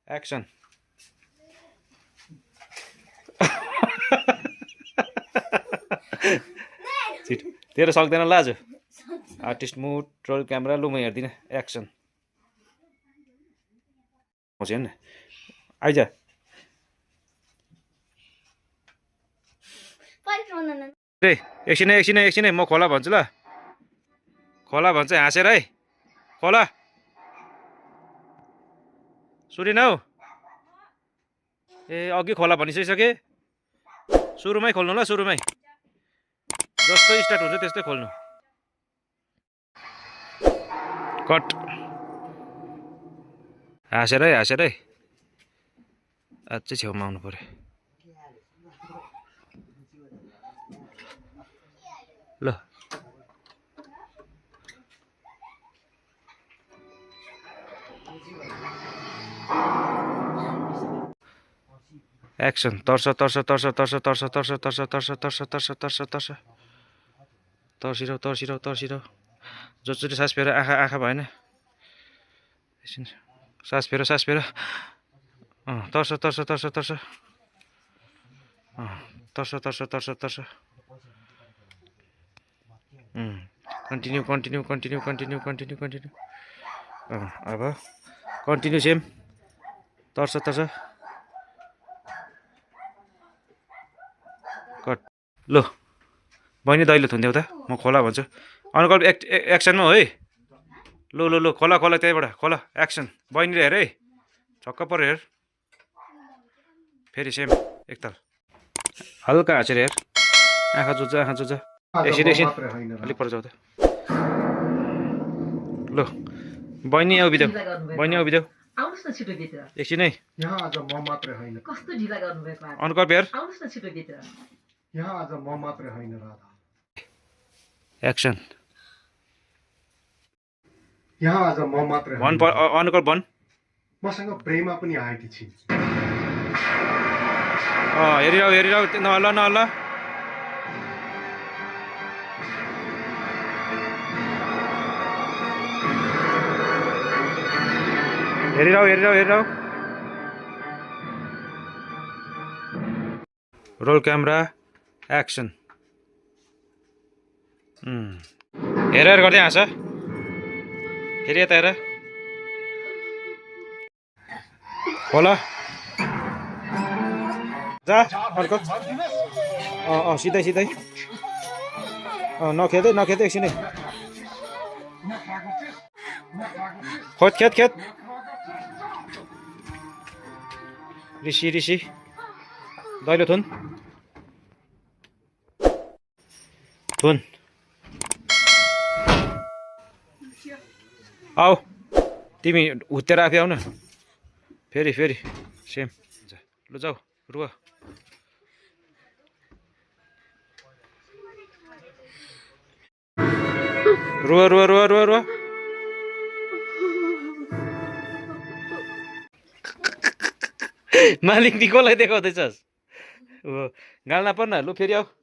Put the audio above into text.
action तेरो सक्दैन ल आज आर्टिस्ट मुड रोल क्यामेरा लु म हेर्दिनँ एक्सन आउँछ हेर्न आइज ए एकछिनै म खोला भन्छु ल खोला भन्छ हाँसेर है खोला सुनेन हौ ए अघि खोला भनिसकिसके सुरुमै खोल्नु ल सुरुमै जस्तो स्टार्ट हुन्छ त्यस्तै खोल्नु कट हाँसेर है अझै छेउमा आउनु पर्यो ल एक्सन तर्स तर्सिरह जसरी सास फेर आँखा भएन सास फेर तर्स कन्टिन्यू अब कन्टिन्यू सेम तर्स कट लो बहिनी दैलो थुन्देऊ त म खोला भन्छु अनुकल्प एक्सनमा हो है लो खोला त्यहीँबाट खोला एक्सन बहिनीले हेर है छक्क पऱ्यो हेर फेरि सेम एकताल हल्का हाँसेर हेर आँखा जुझ एकछिन अलिक पर जाऊ त लो बहिनी उभिदेऊ आउनुस् न छिटो भित्र एकछिनै यहाँ आज म मात्रै होइन कस्तो ढिला गर्नुभएको आज अनुकल्प हेर आउनुस् न छिटो भित्र यहाँ आज म मात्रै होइन राधा एक्सन यहाँ आज म मात्रै भन अनुकल्प भन मसँग प्रेमा पनि आएकी छिन् हेरिरह नहल्ला हेरिरह रोल क्यामेरा एक्सन हेर गर्दै हाँस फेरि यता हेर होला जा अर्को सिधै नखेदै एकछिनै खेत ऋषि दैलो थुन आऊ तिमी हुत्तेर आफै आउ न फेरि सेम लु जाऊ रुवा मालिक नि कसलाई देखाउँदैछस् गाल्न पर्न लु फेरि आऊ